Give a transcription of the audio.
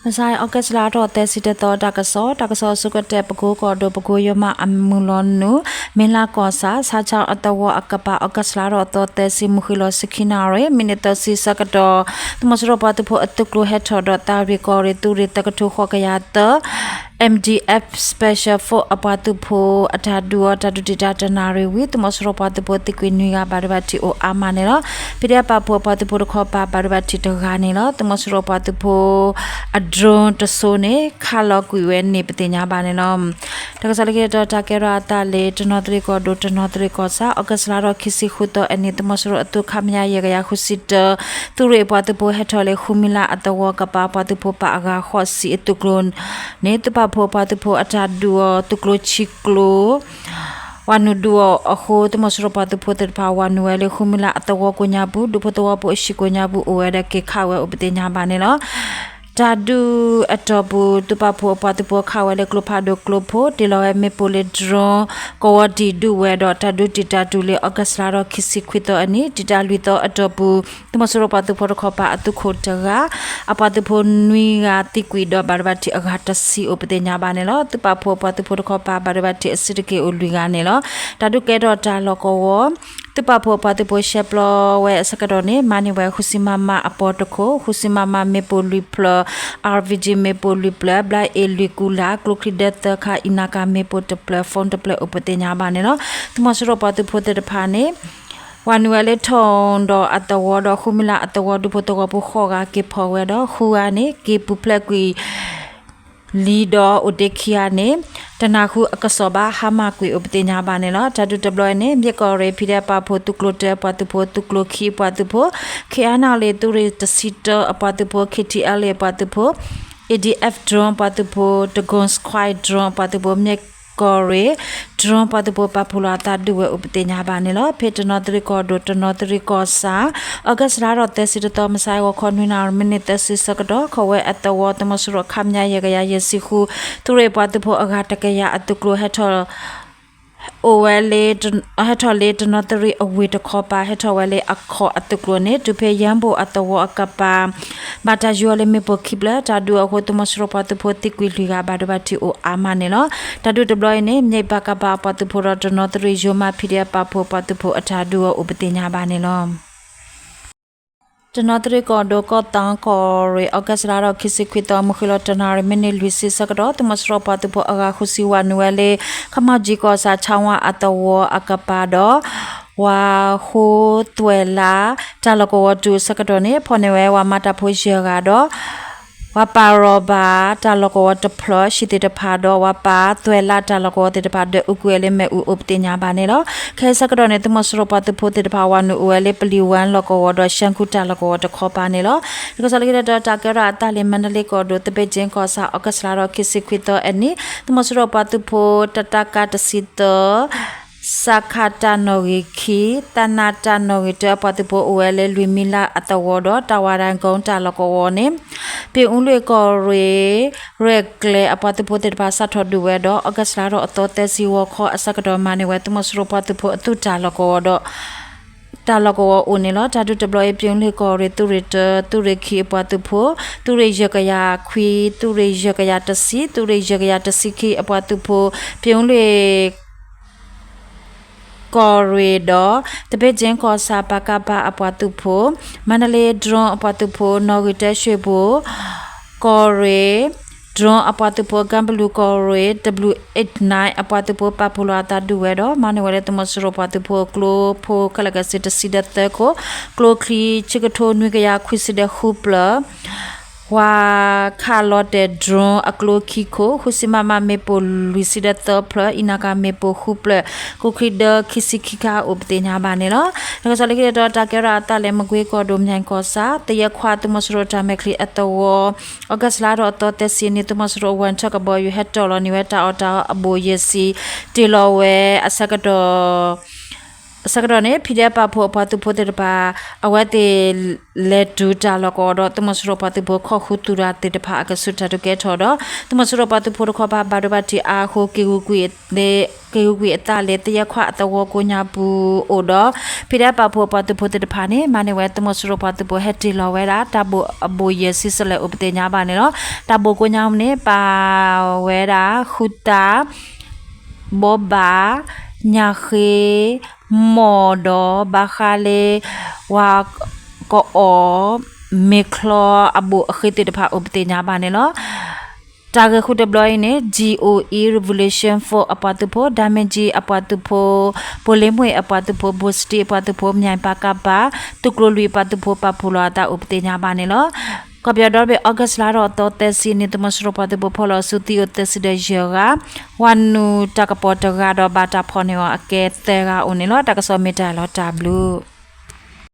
မဆါ August လါထီၣ်သၢဆံတသီ တၢ်ကစီၣ်, တၢ်ကစီၣ်အဆိကတၢၢ် ပကိကီၢ်ဒိၣ် ပကိယိၤမးအမုၢ်လီၤနုာ် မ့ၢ်လါကီၢ်ဆၣ် ဆါခၠီအသဝီအကပၤ August လါထီၣ်သီသၢဆံ မုၢ်ဃ့ၢ်လီၤ ဆံခံနၣ်ရံၣ် မံးနံးသၢဆံဆၢကတီၢ် သုးမီၤစိရိၤပှၤသုးဖိအသုးကျိၤဟဲထီၣ်ဒီး သးရ့ၣ်ကီၢ်ရ့ၣ် သုးရ့ၣ်သၢကထိဃိးကယၤသၢ MDF Special Force အပှၤသုးဖိအတၢ်ဒုးအီၤ တၢ်ဒုးတံာ်တာ်တနၣ်ရံၣ်ဝံၤ သုးမီၤစိရိၤပှၤသုးဖိသံကွံာ်နွံဂၤ ဘၣ်ဒိဘၣ်ထံးအိၣ်အါမးန့ၣ်လီၤ. ဖံးဒဲးပာ်ဖှိၣ်အပှၤသုးဖိတခီပၤ ဘၣ်ဒိဘၣ်ထံးတဂၤန့ၣ်လီၤ. သုးမီၤစိရိၤပှၤသုးဖိ အ drone တစိၤန့ၣ် ခးလီၤကွံာ်ဝဲန့ၣ် ပသ့ၣ်ညါဘၣ်န့ၣ်လီၤ. တၢ်ကစီၣ်လၢခံတတီၤ တၢ်ကဲထီၣ်အသးလၢ တနီသရံၣ်ကီၢ်ဒိၣ် တနီသရံၣ်ကီၢ်ဆၣ် August လါထီၣ်ခံဆံဃုသီအနံၤ သုးမီၤစိရိၤအသုး ခမရ ယဲၢ်ကယၤဃုဆံတၢ သုးရ့ၣ်အပှၤသုးဖိဟဲထီၣ်လၢ ဃုမံလါအသဝီကပၤ ပှၤသုးဖိပာ်အဂၤဃိးဆံအသုးကျိၤန့ၣ် သုးပာ်ဖှိၣ်အပှၤသုးဖိအတၢ်ဒုးအီၤ သုးကျိၤဆံကျိၤ ဝၤနုာ်ဒုးအီၤအဃိ သုးမီၤစိရိၤပှၤသုးဖိသ့ၣ်တဖၣ် ဝၤနုာ်ဝဲလၢ ဃုမံလါအသဝီကိးညါပူၤ ဒူဖိသဝီဖိအဟံၣ်ကိးညါပူၤ အိၣ်ဝဲဒီးက့ၤခးဝဲအိၣ်ပသ့ၣ်ညါဘၣ်န့ၣ်လီၤ. တၢ်ဒုးအတီၢ်ပူၤ သုးပာ်ဖှိၣ်အပှၤသုးဖိခးဝဲလၢကျိဖးဒိၣ်ကျိဖိ တ့ၢ်လီၤဝဲမ့ၣ်ပိၢ်လၢ drone ကဝီၤတံၢ်ဒုးဝဲဒီး တၢ်ဒုးတံာ်တာ်တုၤလၢ August လါထီၣ်ခံဆံခွံသီအနံၤ တံာ်တာ်လွံၢ်သီအတီၢ်ပူၤ သုးမီၤစိရိၤပှၤသုးဖိတခီပၤအသုးခိၣ်တဂၤ အပှၤသုးဖိနွံဂၤသံကွံာ်ဒီး ဘၣ်ဒိဘၣ်ထံးအဂၤတဆံအိၣ်ပသ့ၣ်ညါဘၣ်န့ၣ်လီၤ. သုးပာ်ဖှိၣ်အပှၤသုးဖိတခီပၤ ဘၣ်ဒိဘၣ်ထံးအစုတက့ၢ်အိၣ်လွံၢ်ဂၤန့ၣ်လီၤ. တၢ်ဒုးကဲထီၣ်တၢ်လီၢ်ကဝီၤ သုးပာ်ဖှိၣ်အပှၤသုးဖိရှဲပျီဝဲအဆၢကတီၢ်န့ၣ် မၤန့ၢ်ဝဲ ဃုဆံ မမ အပီတခိၣ်, ဃုဆံ မမ မ့ၣ်ပိၢ်လွံၢ်ဖျၢၣ်, RPG မ့ၣ်ပိၢ်လွံၢ်ဖျၢၣ်, ဘျါအ့ၣ်လွံၢ်ကူလၢ်, ကျိချံဒၢသၢခါ, အံးနါကၤမ့ၣ်ပိၢ်တဖျၢၣ်, phone တဖျၢၣ်အိၣ်ပသ့ၣ်ညါဘၣ်န့ၣ်လီၤ. သုးမီၤစိရိၤပှၤသုးဖိသ့ၣ်တဖၣ်န့ၣ် ဝၤနုာ်ဝဲလၢထိၣ်ဒီးအသဝီဒီး ဃုမံလါအသဝီ ဒူဖိသဝီဖိဃိးဂၤက့ၤဖီၣ်ဝဲဒီး ဃုဂၤန့ၣ် က့ၤပူၤဖျဲးကွံာ် လံဒီးအိၣ်တ့ၢ်ခံဂၤန့ၣ် တနၢ်ဟူအကစီၣ်ဘၣ် ဟါမၢ်ကွံာ်အိၣ်ပသ့ၣ်ညါဘၣ်န့ၣ်လီၤ. တၢ်ဒုးတဘျီအံၤန့ၣ် မ့ၢ်ကီၢ်ရ့ၣ် ဖံးဒဲးပာ်ဖှိၣ် သုးကျိၤတၢအပှၤသုးဖိ, သုးကျိၤခံအပှၤသုးဖိ, ခ့အါနီၣ်လ့ၤ သုးရ့ၣ်တဆံတၢအပှၤသုးဖိ, KTLA အပှၤသုးဖိ, ADF drone အပှၤသုးဖိ, Dagon Squad drone အပှၤသုးဖိ, မ့ၢ်ကီၢ်ရ့ၣ် drone အပှၤသုးဖိ ပာ်ဖှိၣ်လီၤအသးဒုးဝဲအိၣ်ပသ့ၣ်ညါဘၣ်န့ၣ်လီၤ. ဖဲတနီသရံၣ်ကီၢ်ဒိၣ် တနီသရံၣ်ကီၢ်ဆၣ် August လါထီၣ်သၢဆံတသီ မုၢ်ဆါ ဂီၤခီနွံနၣ်ရံၣ် မံးနံးသၢဆံဆၢကတီၢ် ခိးဝဲအသဝီ သုးမီၤစိရိၤ ခမရ ယဲၢ်ကယၤယဲၢ်ဆံဃု သုးရ့ၣ်ပှၤသုးဖိအဂၤတကယၤအသုးကျိၤ ဟဲထီၣ် အိၣ်ဝဲလၢ ဟဲထီၣ်လၢတနီသရံၣ်အဝ့ၢ်တခီပၤ ဟဲထီၣ်ဝဲလၢအခီၣ်အသုးကျိၤန့ၣ် တုၤဖဲယဲၢ်ဘိၣ်အသဝီအကပၤ ဘၣ်တၢ်ယူၤအီၤလၢမ့ၣ်ပိၢ်ခံဖျၢၣ် တၢ်ဒုးအီၤအဃိ သုးမီၤစိရိၤပှၤသုးဖိသံကွံာ်လွံၢ်ဂၤ ဘၣ်ဒိဘၣ်ထံးအိၣ်အါမးန့ၣ်လီၤ. တၢ်ဒုးတဘျီအံၤန့ၣ် မ့ၢ် ပကဖ အပှၤသုးဖိဒီး တနီသရံၣ်ယိၤမး ဖံးဒဲးပာ်ဖှိၣ်အပှၤသုးဖိအတၢ်ဒုးအီၤအိၣ်ပသ့ၣ်ညါဘၣ်န့ၣ်လီၤ. တနီသရံၣ်ကီၢ်ဒိၣ် ကီၢ်သီကီၢ်ရ့ၣ် August လါထီၣ်ခံဆံခွံသီ မုၢ်ဃ့ၢ်လီၤတနၣ်ရံၣ် မံးနံးလွံၢ်ဆံဆၢကတီၢ် သုးမီၤစိရိၤပှၤသုးဖိအဂၤဃုဆံ ဝၤနုာ်ဝဲလၢ ခမီကၠံကီၢ်ဆၣ် ဆၣ်ဝါအသဝီအကပၤဒီး ဝၤဃိသွဲၣ်လး တၢ်လီၢ်ကဝီၤတုၤအဆၢကတီၢ်န့ၣ် ဖီၣ်န့ၢ်ဝဲ ပှၤမၤတၢ်ဖိယဲၢ်ဂၤဒီး ပှၤပာ်ရီၣ်ဘၣ်တၢ်လီၢ်ကဝီၤတဖျၢၣ် ဟံၣ်သ့ၣ်တဖၣ်ဒီး ပှၤပာ်သွဲၣ်လးတၢ်လီၢ်ကဝီၤသ့ၣ်တဖၣ် ဒွဲၣ်အူကွံာ်ဝဲလၢမ့ၣ်အူအိၣ်ပသ့ၣ်ညါဘၣ်န့ၣ်လီၤ. ခဲအံၤဆၢကတီၢ်န့ၣ် သုးမီၤစိရိၤပှၤသုးဖိသ့ၣ်တဖၣ် ဝၤနုာ်အိၣ်ဝဲလၢ ပလံၤဝၣ်လီၢ်ကဝီၤဒီး ရှဲၣ်ကူတၢ်လီၢ်ကဝီၤတခီပၤန့ၣ်လီၤ. တၢ်ကစီၣ်လၢခံတတီၤ တၢ်ကဲထီၣ်အသးလၢ မါဒလ့ကီၢ်ဒိၣ် သဘ့ၣ်ကၠ့ကီၢ်ဆၣ် August လါထီၣ်ခံဆံခွံသီအနံၤ သုးမီၤစိရိၤပှၤသုးဖိ တၢ်တၢ်ကၣ်တဆံသၢ စကခ တၢ်နီၣ်ဂံၢ်ခံ သန တၢ်နီၣ်ဂံၢ်တၢ အပှၤသုးဖိအိၣ်ဝဲလၢ လွံၢ်မံလါအသဝီဒီး တၢ်ဝါတၢ်ကိတၢ်လီၢ်ကဝီၤန့ၣ် ပၠ့ၤအူလွံၢ်ကီၢ်ရ့ၣ် ရဲၣ်ကျဲၤအပှၤသုးဖိသ့ၣ်တဖၣ် စးထီၣ်ဒုးဝဲဒီး August လါထီၣ်အသီသၢဆံဂီၤခီအဆၢကတီၢ် မၤန့ၢ်ဝဲသုးမီၤစိရိၤပှၤသုးဖိအသုးတၢ်လီၢ်ကဝီၤဒီး တၢ်လီၢ်ကဝီၤအိၣ်န့ၣ်လီၤ. တၢ်ဒုးတဘျီအံၤ ပၠ့ၤအူလွံၢ်ကီၢ်ရ့ၣ် သုးရ့ၣ်တၢ သုးရ့ၣ်ခံအပှၤသုးဖိ သုးရ့ၣ်ယဲၢ်ကယၤခွံ သုးရ့ၣ်ယဲၢ်ကယၤတဆံ သုးရ့ၣ်ယဲၢ်ကယၤတဆံခံအပှၤသုးဖိ ပၠ့ၤအူလွံၢ် ကီၢ်ရ့ၣ်ဒီး သဘ့ၣ်ကၠ့ကီၢ်ဆၣ် ပကဖ အပှၤသုးဖိ, မါဒလ့ drone အပှၤသုးဖိ, နီၣ်ဂံၢ်တၢ ရွှ့ၣ်ပူၤ ကီၢ်ရ့ၣ် drone အပှၤသုးဖိ, ကၣ်ဘလူးကီၢ်ရ့ၣ် W eight nine အပှၤသုးဖိ ပာ်ဖှိၣ်လီၤအသးဒုးဝဲဒီး မၤန့ၢ်ဝဲလၢသုးမီၤစိရိၤပှၤသုးဖိ ကျိဖိခဲလၢာ်ခဲဆ့ တဆံဒီးသၢခိၣ်, ကျိချံ ဆံကထိနွံကယၤခွံဆံဒီးဃုဖျၢၣ် ဝၤခးလီၤတဲာ် drone အကျိခံခိၣ်, ဃုဆံ မမ မ့ၣ်ပိၢ်လွံၢ်ဆံဒီးသၢဖျၢၣ်, အံးနါကၤမ့ၣ်ပိၢ်ဃုဖျၢၣ်, ကျိချံဒၢခံဆံခံခါအိၣ်ပသ့ၣ်ညါဘၣ်န့ၣ်လီၤ. တၢ်ကစီၣ်လၢခံတတီၤ တၢ်ကဲထီၣ်အသးလၢ မကွ့ကီၢ်ဒိၣ် မၠဲၣ်ကီၢ်ဆၣ် သယဲၢ်ခွါ သုးမီၤစိရိၤတၢ်မဲာ်ချံအသဝီ August လါထီၣ်အသီသၢဆံနံၤ သုးမီၤစိရိၤအဝဲၢ်ထၢၣ်ကဘီယူၤ ဟဲတီၢ်လီၤန့ၢ်ဝဲတၢ်အီၣ်တၢ်အီအဘိၣ်ယဲၢ်ဆံ တ့ၢ်လီၤဝဲအဆၢကတီၢ် ဆၢကတီၢ်န့ၣ် ဖံဒဲပာ်ဖှိၣ်အပှၤသုးဖိသ့ၣ်တဖၣ် အဝဲသ့ၣ် လဲၤတုၤတၢ်လီၢ်ကဝီၤဒီး သုးမီၤစိရိၤပှၤသုးဖိခိးဃုသူၣ်တၢ်သ့ၣ်တဖၣ်အကဆူးတၢ်ဒုးကဲထီၣ်ဒီး သုးမီၤစိရိၤပှၤသုးဖိတခီပၤ ဘၣ်ဒိဘၣ်ထံးအါအဃိ က့ၤဂုာ်ကွံာ်အသးလၢ သယဲၢ်ခွၣ်အသဝီကိးညါပူၤအိၣ်ဒီး ဖံဒဲပာ်ဖှိၣ်အပှၤသုးဖိသ့ၣ်တဖၣ်န့ၣ် မၤန့ၢ်ဝဲသုးမီၤစိရိၤပှၤသုးဖိ ဟဲတ့ၢ်လီၤဝဲဒၣ် တၢ်ဘိၣ်အဘိၣ်ယဲၢ်ဆံဆဲလဲၣ်အိၣ်ပသ့ၣ်ညါဘၣ်န့ၣ်လီၤ. တၢ်ဘိၣ်ကိးညါန့ၣ် ပာ်ဝဲဒၣ် ဃုသၣ် ဘီဘၣ်, ညၣ်ဃ့, မီၢ်ဒီး ဘၣ်ဃးလၢ ဝၤကအီၣ် မ့ၤချီအဘိၣ်အဃ့သ့ၣ်တဖၣ်အိၣ်ပသ့ၣ်ညါဘၣ်န့ၣ်လီၤ. တၢ်ဂ့ၢ်ဃုတဘျီအံၤန့ၣ် G O E Revolution Force အပှၤသုးဖိ, ဒၣ်မ့ၢ်ကၠံအပှၤသုးဖိ, ဘိၣ်လ့မှ့ၣ်အပှၤသုးဖိ, ဘိၣ်စတံအပှၤသုးဖိ, မၠဲၣ်ပၣ်ကၣ်ပၣ်, သုးကျိၤလွံၢ်အပှၤသုးဖိ ပာ်ဖှိၣ်လီၤအသးအိၣ်ပသ့ၣ်ညါဘၣ်န့ၣ်လီၤ. ကီၢ်ပယီၤဒီဘ့ၣ် August လါထီၣ်သီသၢဆံန့ၣ် သုးမီၤစိရိၤပှၤသုးဖိဖီၣ်လီၤဆူသံအိၣ်သၢဆံဒီးယဲၢ်ဂၤ, ဝၤနုာ်တၢ်ကပီၤတဂၤဒီးဘၣ်တၢ်ဖီၣ်န့ၢ်အီၤအကဲသၢဂၤအိၣ်န့ၣ်လီၤ. တၢ်ကစီၣ်မ့ၢ်တၢ်လီၤတၢ်ဘျုး